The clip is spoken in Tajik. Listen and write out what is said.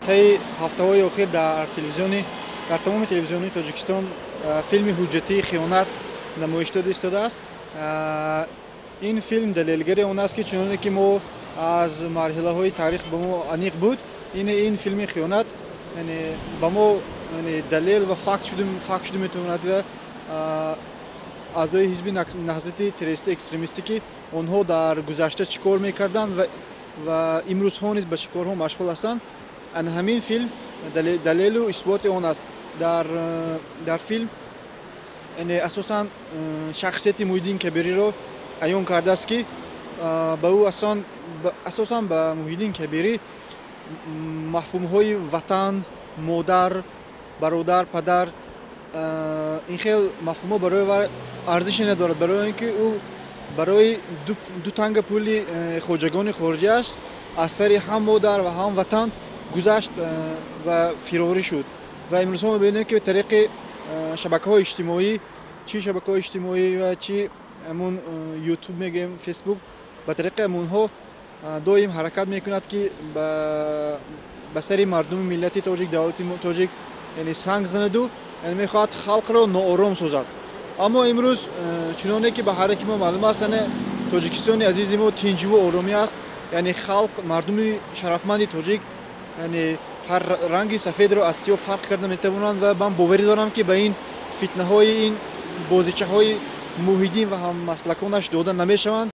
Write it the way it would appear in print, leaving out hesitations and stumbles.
Таи ҳафтаҳои охир дар телевизиони дар тамоми телевизионҳои Тоҷикистон филми ҳуҷҷатии «Хиёнат» намоиш дода истодааст. Ин филм далелгари он аст, ки чуноне ки мо аз марҳилаҳои таърих ба мо аниқ буд, ин филми «Хиёнат» ба мо далел ва факт шуда метавонад ва аъзои ҳизби Наҳзати террористи экстремистӣ, ки онҳо дар гузашта чӣ кор мекарданд ва имрӯзҳо низ ба чӣ корҳо машғул ҳастанд, ана ҳамин филм далелу исботи он аст. Дар филм асосан шахсияти Муҳиддин Кабириро аён кардааст, ки ба ӯ асосан ба Муҳиддин Кабирӣ мафҳумҳои ватан, модар, бародар, падар, ин хел мафҳумҳо барои вай арзише надорад, барои он ки ӯ барои ду танга пули хоҷагони хориҷӣ аст, аз сари ҳам модар ва ҳам ватан гузашт ва фирорӣ шуд. Ва имрӯзҳо мебинем, ки тариқи шабакаҳои иҷтимоӣ, чӣ шабакаҳои иҷтимоӣ ва чӣ ҳамун Ютуб мегӯем, Фейсбук, ба тариқи ҳамунҳо доим ҳаракат мекунад, ки ба сари мардуми миллати тоҷик, давлати тоҷик, яъне санг занаду, яъне мехоҳад халқро ноором созад. Аммо имрӯз, чуноне ки ба ҳар яки мо маълум аст, яъне Тоҷикистони азизи мо тинҷуву оромӣ аст, яъне халқ, мардуми шарафманди тоҷик, яъне ҳар ранги сафедро аз сиёҳ фарқ карда метавонанд. Ва ман боварӣ дорам, ки ба ин фитнаҳои ин бозичаҳои Муҳиддин ва ҳаммаслаконаш дода намешаванд.